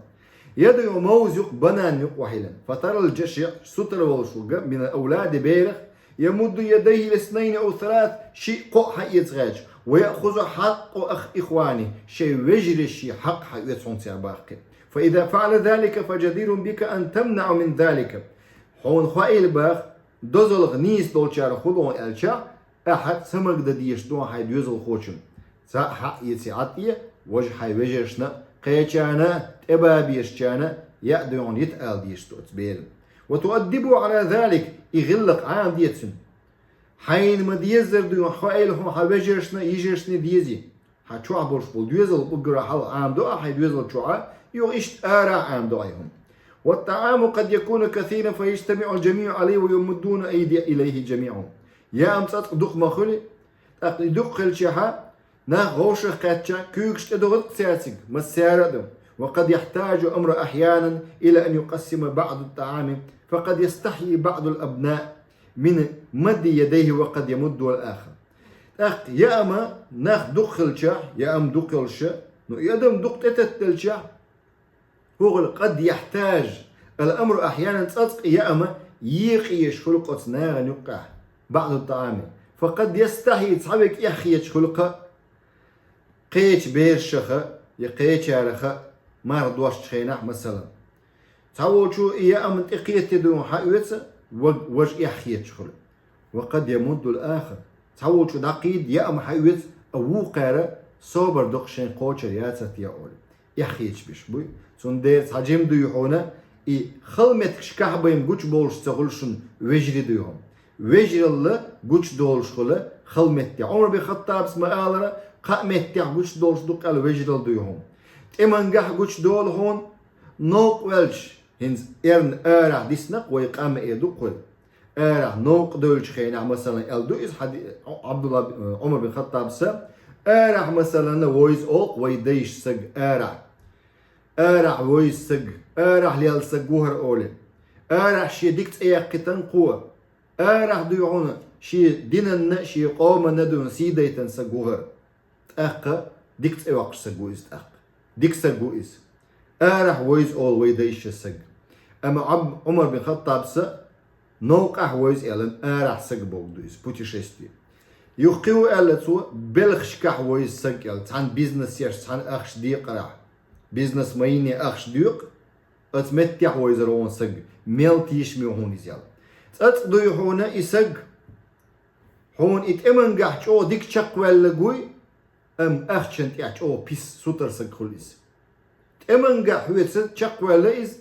Я ду юкъа мовз юкъа, банан юкъа охьайиллина. فترى الجشع, сутара волуш верг, من الأولاد, берах, يمد يديه إلى اثنين أو ثلاث, шиъ, кхоъ хьаэца гӀерташ, ويأخذ حق أخ-، إخوانه, шайн вежарийн хьакъ хьаоьцу хьуна цара баккхий. فإذا فعل ذلك فجدير بك أن تمنعه من ذلك. Хьуна хоийла боху, дозалла нийса долчара хӀун до аьлча, ахьа ца магадан дезаш ду хьайн доьзалхочун. Цхьаъ хьаэций ӀатӀе, важа хьайн вежаршна, кхечарна, тӀебан безачарна яа ду хьуна йита ала дезаш ду оцу берана. وتؤدبه على ذلك, и гӀиллакх Ӏамаде цуьнан. Хьайна ма-деззара ду хьуна, хоийла хьуна хьан вежаршна, йижаршна дезий. Хьан чохь болуш болу доьзал уггара хьалха Ӏамадо ахьа хьайн доьзал чохь, юха иштта арахь Ӏамадо ахьа хӀума. والطعام قد يكون كثيرا فيجتمع الجميع عليه ويمدون أيدي إليه جميعهم. Яа-м цӀацкъа дукха ма хуьлу, тӀаккха и дукха хилчахьа, нах вовшах кхаьчча, куьйгаш тӀедогӀург цаьрцига, массара а ду. وقد يحتاج الأمر أحيانا إلى أن يقسم بعض الطعام، فقد يستحي بعض الأبناء من مد يديه وقد يمده الآخر. ТӀаккха яа-м нах дукха хилча, яа-м дукха йолуш, ну, и адам дукха тӀететталча, хӀун хуьлу, قد يحتاج الأمر أحيانا, цӀацкъа яа-м екъаеш хуьлу-кх оцу нахана юккъехь, بعض الطعام. فقد يستحي, цхьа верг эхь хеташ хуьлу-кх, кхечу берашаха я кхечараха марха достучу хенахь, масалан. Цхьаволчо и яа-м тӀекхетий ду хьуна хьаоьцу, ваг-, важа эхь хеташ хуьлу. وقد يمده الآخر. Цхьаволчо дӀакхийда, яа-м хьаоьцу, а вукхара собар доккху шайн кхочур яцара те олий. Эхь хеташ берш буй. Цундела цхьа жима ду хьуна, и хала меттигашкахь бен гучубовлуш ца хуьлу шуна вежарий ду хьуна. Вежаралла гучудолуш хуьлу хала меттехь. Ӏумар бин Хаттабас ма-аллара, кхаа меттехь гучудолуш ду-кх аьлла вежаралла ду хьуна. ТӀемангахь гучудолу хьуна, новкъа ваьлча, хӀинца эрна арахь дисна-кх вай, къам эр ду-кх вай. Арахь новкъа девллачу хенахь, масалан, аьлла ду иза хьади-, Ӏабдулла б-, Ӏумар бин Хаттабас, арахь, масалан, вовза олу-кх вай дайша саг арахь. Арахь вовза саг, арахь лелла саг ву хӀара олий. Арахь шен дика цӀе яьккхийтина кхо. Арахь ду хьуна шен динанна, шен къоманна ду хьуна сий дайтина саг ву хӀара. ТӀаккха дика цӀе йоккхуш саг ву иза тӀаккха. Дика саг ву иза. Арахь вовза олу вай дайша саг. Амма Ӏаб-, Ӏумар бин Хаттабас новкъахь вовза аьлла, арахь саг бохург ду иза, путешествие. Юха кхин хӀун аьлла цо, белхашкахь вовза саг аьлла, цхьана бизнес еш, цхьана ахча декъарехь. Бизнес ма йине, ахча доькъу, оцу меттехь вовзар ву хьуна саг, мел тешаме ву хьуна иза аьлла. ЦӀацкъа ду хьуна и саг, хьуна и тӀемангахь чӀогӀа дика чекхваьлларг вуй, амма ахчанна тӀехь чӀогӀа пис, сутара саг хуьлу иза. ТӀемангахь хьоьца чекхваьлла иза,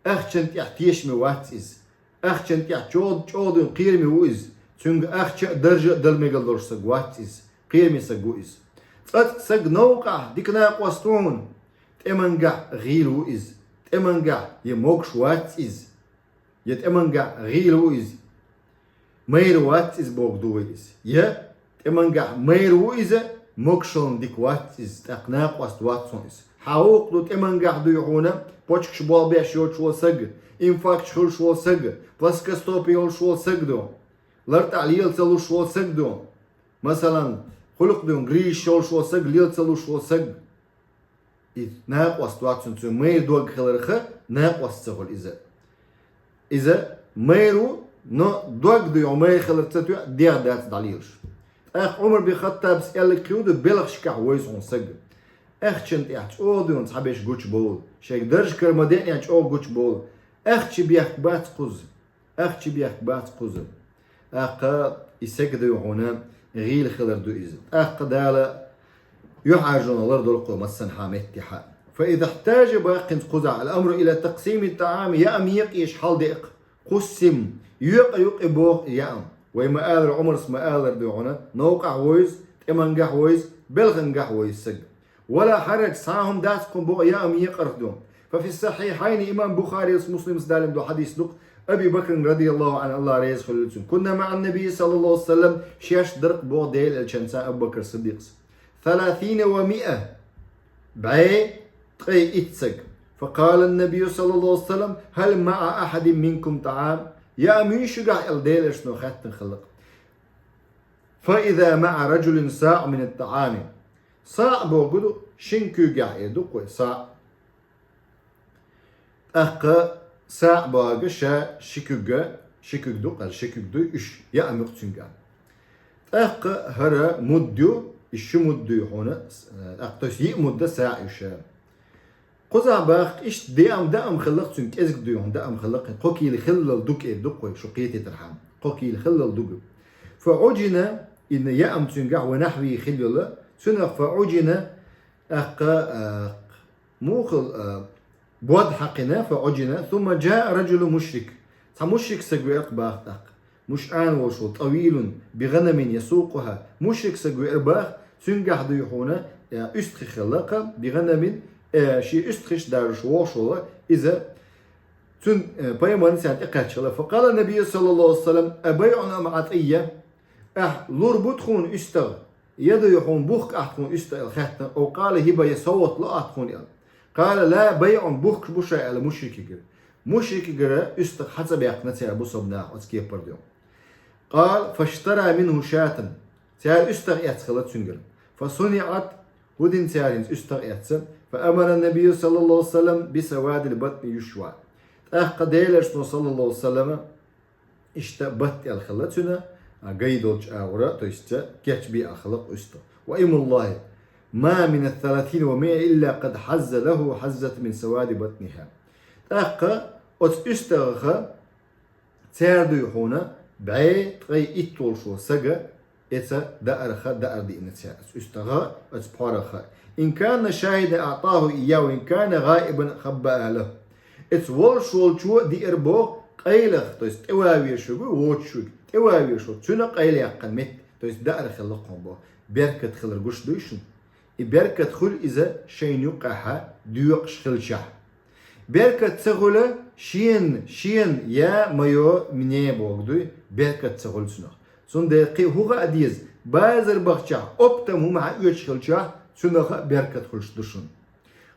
ахчанна тӀехь тешаме вац иза. Ахчанна тӀехь чӀогӀа, чӀогӀа ду хьуна кхераме ву иза. Цуьнга ахча а, даржа а дала мегар долуш саг вац иза. Кхераме саг ву иза. ЦӀацкъа саг новкъахь дика накъост ву хьуна, тӀемангахь гӀийла ву иза. ТӀемангахь я могуш вац иза. Я тӀемангахь гӀийла ву иза, майра вац иза бохург ду вай иза. Я тӀемангахь майра ву иза, могушаллина дика вац иза, тӀаккха накъост вац хьуна иза. Хьан вукху ду тӀемангахь ду хьуна, почкаш болх беш йоцуш волу саг, инфаркт хуьлуш волу саг, плоскостопие йолуш волу саг ду, лартӀехь лела ца луш волу саг ду. Масалан, хуьлу-кх ду хьуна грыжаш йолуш волу саг, лела ца луш волу саг. И накъост вац хьуна, цуьнан майра дог хиларх накъост ца хуьлу иза. Иза майра ву, но дог ду хьуна майра хилар ца тоьа, дегӀ дац дӀалелаш. ТӀаккха Ӏумар бин Хаттабас аьлларг кхин хӀун ду, белхашкахь вовза хьуна саг. Ахчанна тӀехь чӀогӀа ду хьуна цхьаберш гучубовла. Шайга даржа кара ма деънехь чӀогӀа гучубовла. Ахча бехк бац кхуза. Ахча бехк бац кхуза. ТӀаккха и саг ду хьуна, гӀийла хилар ду иза. ТӀаккха Дала юьхьӀаьржонах лардолу кхо массанхьа меттехьа. فإذا احتاج, баккхинца кхузахь, الأمر إلى تقسيم الطعام, яа-м екъаеш хьал деа-кх, قسم, йоькъа ю-кх и боху яа-м. Вай ма-аллара, Ӏумарс ма-аллара ду хьуна, новкъахь вовза, тӀемангахь вовза, белхангахь вовза саг. ولا حرج, цхьа хӀума дац кхуьнан боху яам екъарх ду. ففي الصحيحين, имам Бухарис, Муслимс далийна долу хьадис ду-кх, Аби Бакр радияллаху анхӀу, Аллах реза хуьлийла цунна, كنا مع النبي صلى الله عليه وسلم, шаьш дара-кх боху Делан Элчанца Абу Бакр Сиддикъас, ثلاثين ومائة, бӀе ткъе итт саг. فقال النبي صلى الله عليه وسلم: هل مع أحد منكم طعام؟ Яам юй шуьгахь аьлла, Делан Элчано хаьттина хилла-кх. فإذا مع رجل صاع من الطعام. СаӀ бохург ду, шина куьйгахь эр ду-кх вай саӀ. ТӀаккха саӀ бохург ша ши куьг, ши куьг ду-кх, ши куьг дуй уьш, яам ю-кх цуьнгахь. ТӀаккха хӀара мудд ю, и ши мудд дуй хьуна, тӀаккха, то есть йиъ мудда саӀ ю ша. Кхузахь боху-кх, иштта даим, даим хилла-кх цуьнан, кӀезиг дуй хьуна, даим хилла-кх, кхо кийла хиллал дуг эр ду-кх вай, шу кхетийтархьама, кхо кийла хиллал дуг. فعجن, и яам цуьнгахь, ونحوه, хилла йолу, цуьнах فعجن, тӀаккха, а, муха, а, бод хьаькхина, فعجن, ثم جاء رجل مشرك. Цхьа мушрик саг веара-кх боху тӀаккха. مشعان волуш волу, طويل بغنم يسوقها. Мушрик саг веара боху, цуьнгахь дуй хьуна, э, уьстагӀий хилла-кх, بغنم, э, шен уьстагӀаш даржош вогӀуш волу иза. Цуьнан, э, пайхамарна царна тӀекхаьчча хилла. فقال النبي صلى الله عليه وسلم: أبيع أم عطية؟ Ахь лур бу тхуна уьстагӀ, я дуй хьуна бухк ахь тхуна уьстагӀ аьлла хаьттина, أو قال هبة, я совгӀат ло ахь тхуна аьлла. قال: لا، بيع, бухкаш бу ша аьлла мушрикигара. Мушрикигара уьстагӀ хьа ца баьккхина цара бусалба наха оцу кепара дуьйхьа. قال: فاشترى منه شاة. Цара уьстагӀ эцна хилла цуьнгара. فصنعت, хӀун дина цара хӀинца уьстагӀ эцна. فأمر النبي صلى الله عليه وسلم بسواد البطن يشوى. ТӀаккха Делан Элчано, саллаллаху алейхи ва саллама, иштта батт аьлла хилла цуьнан, а, гай долчу агӀора, то есть кечбе аьлла хилла-кх уьстагӀ. وأيم الله ما من الثلاثين ومائة إلا قد حز له حزة من سواد بطنها. ТӀаккха оцу уьстагӀах цара дуй хьуна бӀе ткъе итт волуш волу сага эца даарх даар диъна цара, оцу уьстагӀах, оцу пхьорах. إن كان شاهدا أعطاه إياه وإن كان غائبا خبأها له. Эца волуш волчо диъар боху къайлах, то есть тӀеван везаш верг ву, воцуш верг, тӀеван везаш верг, цуьнан къайла яьккхина метта, то есть даар хилла-кх хьуна боху. Беркат хилар гуш дуй шуна? И беркат хуьлу иза шайна юккъехь доькъуш хилчахь. Беркат ца хуьлу шена, шена я моё мне бохург дуй, беркат ца хуьлу цунах. Цундела кхин хӀун хаа деза, базар бахчахь оптом хӀума хьан оьцуш хилчахь, цунах а беркат хуьлуш ду шуна.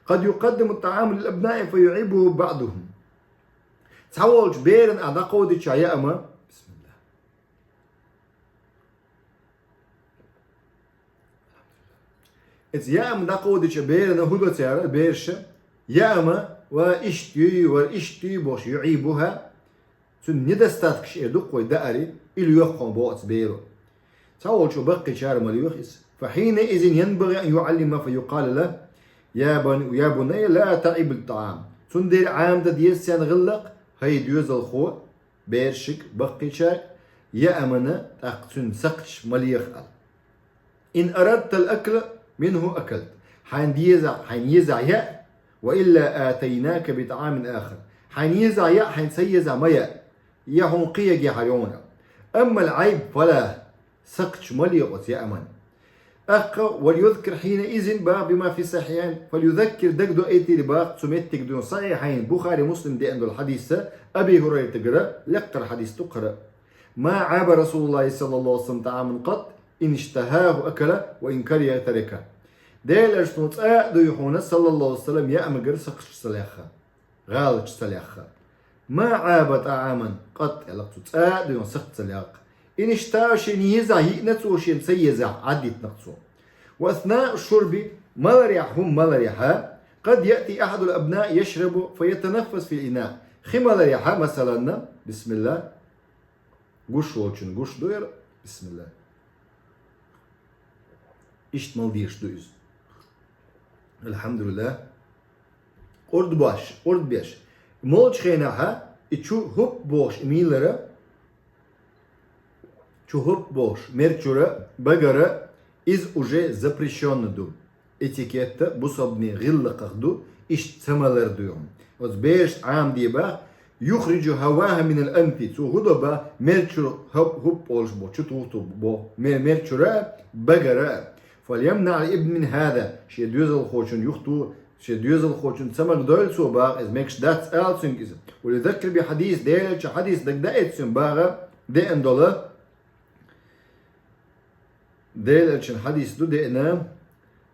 قد يقدم الطعام للأبناء فيعيبه بعضهم. Цхьаволчу берана а дӀакховдича яама, бисмилла. Иза яам дӀакховдича берана хӀун до цара, бераша, яама, ва иштта юй, ва иштта юй бохуш, يعيبها, цуьнан недостаткаш эр ду-кх вай даари, и лоьху хьуна боху оцу беро. Цхьаволчо баккхийчара ма лоьху иза. فحينئذ ينبغي أن يعلم فيقال له: يا بن-، يا بني لا تعب الطعام. Цундела Ӏамадан деза царна гӀиллакх, хӀай доьзалхо, берашка, баккхийчаьрга, яамана, тӀаккха цуьнан сакхташ ма леха аьлла. إن أردت الأكل منه أكلت. Хьайна дезахь, хьайна езахь яа, وإلا آتيناك بطعام آخر. Хьайна езахь яа, хьайна ца езахь ма яа. Я хьуна кхин егӀехьара йогӀур. أما العيب فلا. Сакхташ ма леха оцу яамана. ТӀаккха, وليذكر حينئذ боху بما في الصحيحين, فليذكر, дагадоуьйтийла боху цу меттиг дуьйна, Сахьихьайн, Бухари, Муслим деана долу хьадис, Аби ХӀурайтагара, лекхара хьадис ду-кх хӀара. ما عاب رسول الله صلى الله عليه وسلم طعاما قط، إن اشتهاه أكل وإن كره تركه. Делан Элчано цкъа а дуй хьуна, саллаллаху алейхи ва саллам, яамагара сакхташ ца лаьхна. ГӀалаташ ца лаьхна. ما عاب طعاما قط аьлла-кх цо, цкъа а дуй хьуна сакхт ца лаьхна. إن اشتهاه, шена езахь йиъна цо, шена ца езахь Ӏаддитина-кх цо. وأثناء الشرب, маларехь, хӀума маларехь, قد يأتي أحد الأبناء يشرب فيتنفس في الإناء. Хи маларехь, масалан, бисмилла, гуш волчун гуш ду яра, бисмилла. Иштта мала дезаш ду иза. Алхьамдулиллах. Къурд беш, къурд беш. Молчу хенахь и чу хӀуп бохуш и мийлара, чу хӀуп бохуш, мер чура, багара, иза уже запрещённо ду. Этикетта бусалбанийн гӀиллакхах ду, иштта ца малар ду хьуна. Оцу берашна Ӏамаде боху, يخرج هواها من الأنف, цо хӀун до боху, мер чура хӀуп, хӀуп олуш боху, чу тухту боху, мер, мер чура а, багара а. فليمنع الابن من هذا, шен доьзалхочун юхто, шен доьзалхочун ца магадойла цо бах, из мегаш дац ала цунга из. وليذكر بحديث, Делан элчан хьадис дагадоуийта цунна бах, деана дола. Делан элчан хьадис ду деана,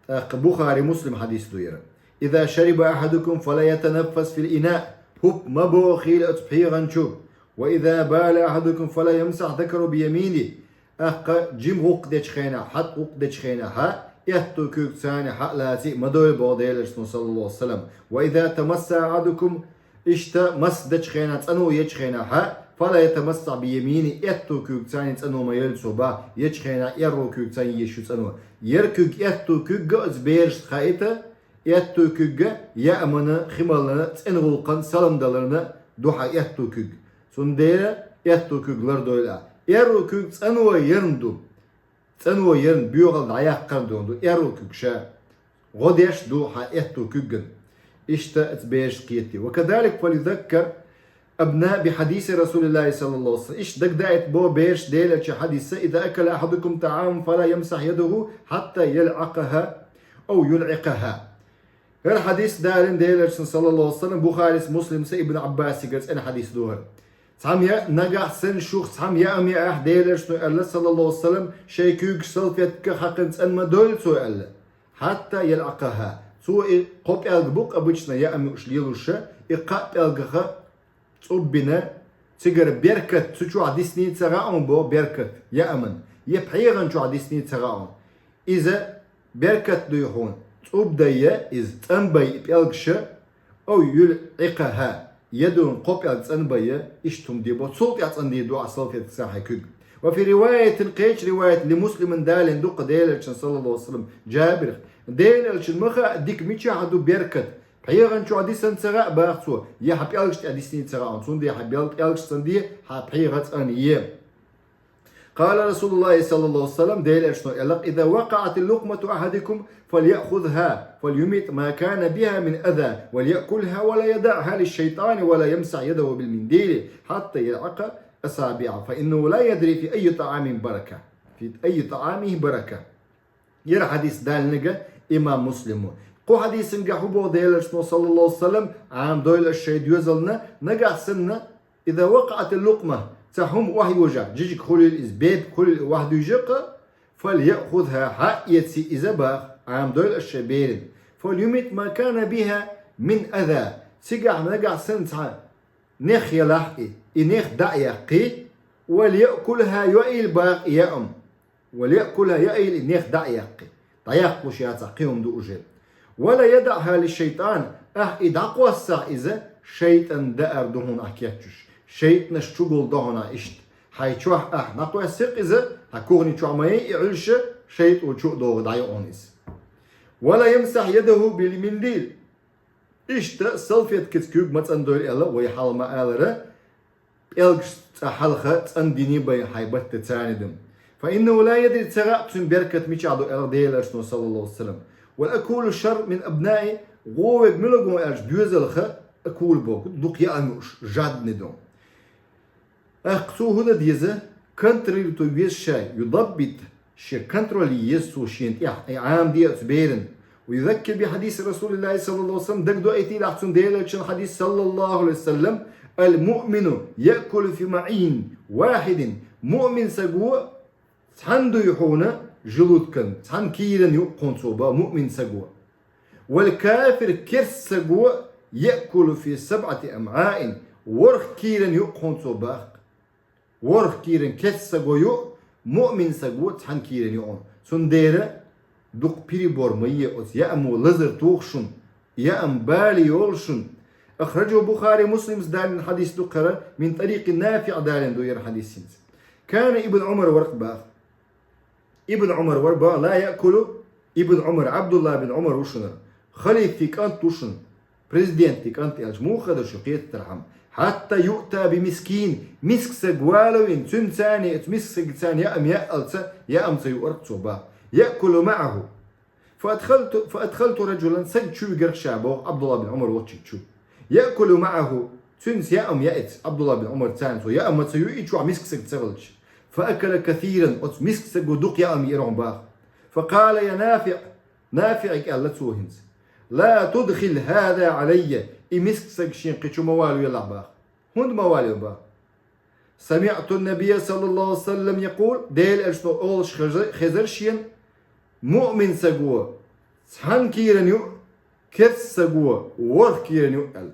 тӀаккха Бухари, Муслим хьадис ду яра. إذا شرب أحدكم فلا يتنفس في الإناء, хӀуппа ма бохийла оцу пхьегӀан чу. وإذا بال أحدكم فلا يمسح ذكره بيمينه, тӀаккха жима гӀуллакх дечу хенахь, хьатӀа гӀуллакх дечу хенахь, аьтту куьйга царна хьа а лаций ма дойла боху Делан элчано, саллаллаху Ӏалайхи ва саллам. وإذا تمسح أحدكم, иштта масса дечу хенахь, цӀано ечу хенахь, فلا يتمسح بيمينه, аьтту куьйга царна цӀано ма йойла цо бах, ечу хенахь аьрру куьйга царна еш ю цӀано. Ер куьг, аьтту куьг а оцу берашна хаийта, аьтту куьг а яамана, хи малана, цӀена гӀуллакхана, салам даларна ду хьан аьтту куьг. Цундела аьтту куьг лардойла ахь. Аьрру куьг цӀано ярна ду. ЦӀано ярна, боьхалла дӀаяккхарна долу ду, аьрру куьг ша. ГӀо деш ду хьан аьтту куьгган. Иштта оцу берашна кхетий. وكذلك فليذكر الأبناء بحديث رسول الله صلى الله عليه وسلم. Иштта дагадоуийта боху берашна Делан элчан хьадис: إذا أكل أحدكم طعاما فلا يمسح يده حتى يلعقها أو يلعقها. ХӀара хьадис далийна Делан элчано, саллаллаху Ӏалайхи ва саллам, Бухарис, Муслимса, Ибн Ӏаббасигара цӀена хьадис ду хӀара. Цхьамма я-, нагахь санна шух цхьамма яам яахь, Делан элчано аьлла, саллаллаху Ӏалайхи ва саллам, шайн куьйгаш салфеткага хьаькхна цӀан ма дойла цо аьлла. حتى يلعقها. Цо и кхо пӀелг бу-кх обычно яам юуш лелош, и кхаа пӀелгах цӀуббина, цигара беркат, цу чохь дисний ца хаьа хьуна боху беркат, яаман, я пхьегӀан чохь дисний ца хаьа хьуна. Иза беркат дуй хьуна, цӀубдайя иза, цӀанбай и пӀелгаш, أو يلعقها, я дуьйна кхо пӀелг цӀанбайя, иштта хӀума де боху, цул тӀаьхьа цӀандийр ду ахь салфеткаца хьайн куьг. وفي رواية, кхечу риваят, لمسلم, далийна ду-кх Делан элчано, саллаллаху Ӏалайхи ва саллам, Джабирах: Делан элчанна ма хаьа дика мичахь ду беркат, пхьегӀан чохь дисна ца хаьа бах цо, я хьан пӀелгаш тӀехь дисний ца хаьа хьуна, цундела хьан бел-, пӀелгаш цӀанде, хьан пхьегӀа цӀанъе. قال رسول الله صلى الله عليه وسلم, Делан элчано аьлла-кх: إذا وقعت لقمة أحدكم فليأخذها فليمط ما كان بها من أذى وليأكلها ولا يدعها للشيطان ولا يمسح يده بالمنديل حتى يلعق أصابعه فإنه لا يدري في أي طعام بركة، في أي طعامه بركة. ХӀара хьадис далийнарг имам Муслим ву. Кху хьадисангахь хӀун боху Делан элчано, саллаллаху Ӏалайхи ва саллам: Ӏамадойла аша шайн доьзална, нагахь санна, إذا وقعت اللقمة, цхьа хӀума охьайожахь, жижиг хуьлийла иза, бепиг хуьлийла охьадуьйжу-кх, فليأخذها, хьаэций иза бах, Ӏамадойла аша шайн берана. فليمط ما كان بها من أذى, цигахь нагахь санна цхьа нех елахь и, и нех дӀа а яьккхий, وليأكلها, йоийла бах и яам. وليأكلها, йоийла и нех дӀа а яьккхий. ДӀаяккха луш яцахь кхин хӀума ду уже. ولا يدعها للشيطان, ахь и дӀакхоссахь иза, шайтӀан даар ду хьуна ахь кечъеш. ШайтӀанаш чугулдо хьуна иштта. Хьайн чохь ахь дӀакхоьссий-кх иза, хьан кухни чохь ма яй и Ӏуьллуш, шайтӀо чу а догӀий дӀайо хьуна иза. ولا يمسح يده بالمنديل. Иштта салфеткица куьг ма цӀандойла аьлла, вай хьалха ма аллара, пӀелгаш цкъа хьалха цӀандиний бен хьайн батта царна ду. فإنه لا يدري, ца хаьа цуьнан беркат мичахь ду аьлла Делан элчано, саллаллаху Ӏалайхи ва саллам. والأكول شر من الأبناء, гӀо верг мила ву аьлча доьзалх акул боху, дукха яам юуш, жадный ду. ТӀаккха цо хӀун дан деза? Контролировать веза ша, يضبط, шен контроле еза цо шена тӀехь, и Ӏамаде оцу берана. ويذكر بحديث رسول الله صلى الله عليه وسلم, дагадоуийтийла ахь цунна Делан элчан хьадис, саллаллаху Ӏалайхи ва саллам: المؤمن يأكل في معين واحد, муъмин саго цхьаьна дуй хьуна желудкан, цхьаьна кийран юкъ хьуна цо бах, муъмин саго. والكافر, керста саго, يأكل في سبعة أمعاء, ворхӀ кийран юкъ хьуна цо бах. ВорхӀ кийран керста саго ю, муъмин саго цхьаьна кийран ю хьуна. Цундела дукха перебор ма е оцу яамо, лазар туху шуна, яам бале йолу шуна. أخرجه البخاري, Муслимс далийна хьадис ду-кх хӀара, من طريق نافع далийна ду хӀара хьадис хӀинца. كان ابن عمر, вара-кх бах Ибн Ӏумар вара бах, لا يأكل, Ибн Ӏумар, Ӏабдулла бин Ӏумар ву шуна, халифий кӀант ву шуна, президентий кӀант аьлча муха хир ду шу кхетархьама, حتى يؤتى بمسكين, миска саг валавина, цуьнан царна, оцу миска сага царна яам яаллалц, яам ца юар-кх цо бах, يأكل معه. فأدخلت، فأدخلت رجلا, саг чу вигар-кх ша боху Ӏабдулла бин Ӏумар волчу чу. يأكل معه, цуьнца яам яиц Ӏабдулла бин Ӏумар царна, цо яам ма ца юи чохь миска саг ца хилча. فأكل كثيرا, оцу миска саго дукха яам яра хьуна бах. فقال يا نافع, НафиӀага аьлла цо хӀинца: لا تدخل هذا علي, и миска саг шен кхы чу ма валавелахь бах. ХӀунда ма валаве бах? سمعت النبي صلى الله عليه وسلم يقول, Делан Элчано олуш хезар, хезар шена: муъмин саго цхьана кийрана юкъ, керста саго ворхӀ кийрана юкъ аьлла.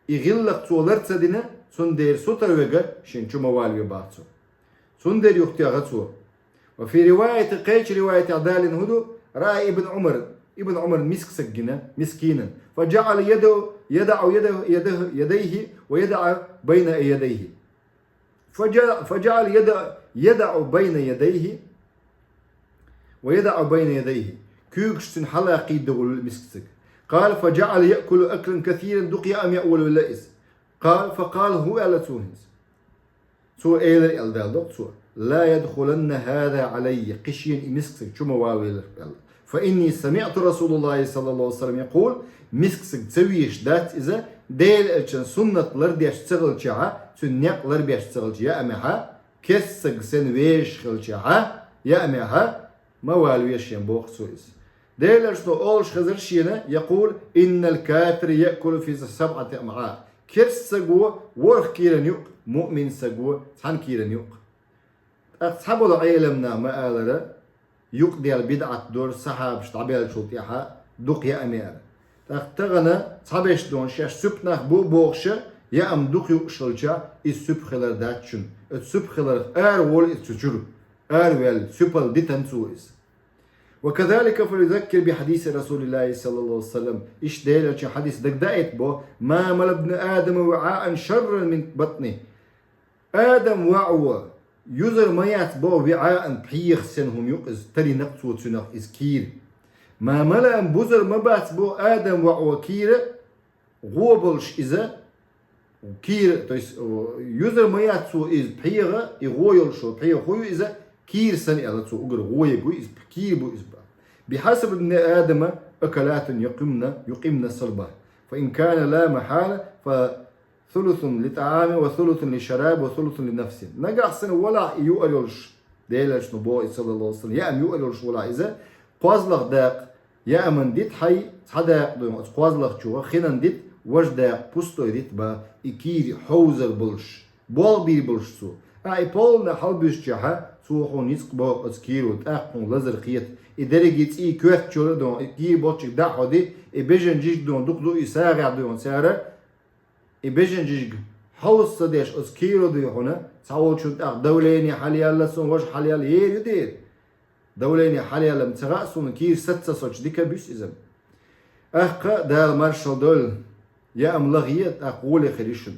И гӀиллакх цо лар ца дина, цундела сутара вега шен чу ма валаве бах цо. Цундела юхатоьхна цо. وفي رواية, кхечу риваятехь далийна хӀун ду, رأى ابن عمر, Ибн Ӏумара миска саг гина, мискинан. فجعل يده, يدع يده, يده, يديه ويدع بين يديه. فجعل, فجعل يدع, يدع بين يديه ويدع بين يديه. Куьйгаш цуьнан хьалакхийдалура миска саг. قال فجعل يأكل أكلا كثيرا, дукха яа-м яа волавелла иза. قال, فقال, хӀун аьлла цо хӀинца? Цо элира аьлла даладо цо: لا يدخلن هذا علي, кхин шена и миска саг чу ма валавелахь аьлла. فإني سمعت رسول الله صلى الله عليه وسلم يقول, миска саг ца везаш дац иза, Делан Элчан суннат лардеш ца хилчахьа, цуьнан некъ ларбеш ца хилча, яа-м яахьа, керста саг санна везаш хилчахьа, яа-м яахьа, ма валаве шен боху цо иза. Делан Элчано олуш хезар шена: يقول إن الكافر يأكل في سبعة أمعاء. Керста саго ворхӀ кийрана юкъ, муъмин саго цхьана кийрана юкъ. ТӀаккха цхьаболу Ӏеламнаха ма-аллара, юкъадаьлла бидӀат дора сахьабаш дӀабаьллачул тӀаьхьа дукха яа-м яара. ТӀаккха тахана цхьаберш дона шаьш суьпа нах бу а бохуша, яа-м дукха юкъуш хилча, иза суьпа хилар дац шуна. Оцу суьпа хиларх ара волу иза цу чуьра. Араваьлла, суьпал дитина цо иза. وكذلك فليذكر بحديث رسول الله صلى الله عليه وسلم. Иштта Делан Элчан хьадис дагадаийта бо: ما ملأ ابن آدم وعاء شرا من بطنه. Адам воӀо юзар ма яц бо وعاء, пхьегӀа санна хӀума юкъа иза, талийнарг цо цуьнах иза кийра. ما ملأ, бузар ма бац бо Адам воӀо кийра, гӀо болуш иза, кийра, то есть, о, юзар ма яц цо иза пхьегӀа, и гӀо йолуш, пхьегӀа хӀун ю иза, кийра санна аьлла цо, уггар гӀо ерг ву иза, кийра бу иза бах. بحسب ابن آدم أكلات يقمن، يقمن صلبه، فإن كان لا محالة فثلث لطعام وثلث لشراب وثلث لنفس. Нагахь санна валахь и юар йолуш, Делан Элчано боху иза, саллаллаху алейхи ва саллям, яа-м юар йолуш валахь иза, кхозлагӀа дакъа яа-м дита хьайн, цхьа дакъа дуй хьуна оцу кхозлагӀчух, хинан дита, важа дакъа пустой дита бах, и кийра хьовзар болуш, болх бийр болуш цо. Ахьа и полна хьалабуьзучехьа, цо хьуна ницкъ боху оцу кийро, тӀаккха хьуна лазар хета. И дерриге цӀий коьртачуьра дуй хьуна, и кийра болчуьнга дӀа а хьо де, и бежан жижиг дуй хьуна дукха ду, и сагӀехь дуй хьуна цара, и бежан жижиг хьовса ца деш оцу кийро дуй хьуна, цхьаволчун тӀаккха давление хьалаяьлла, цунна важа хьалаяьлла, ер ю дера. Давление хьалаяьлла-м ца хаьа суна, кийра саца ца соцуш дика а буьсу иза. Ахкха Дала маршалла дойла, яа-м лахе, тӀаккха гӀоле хир ю шуна.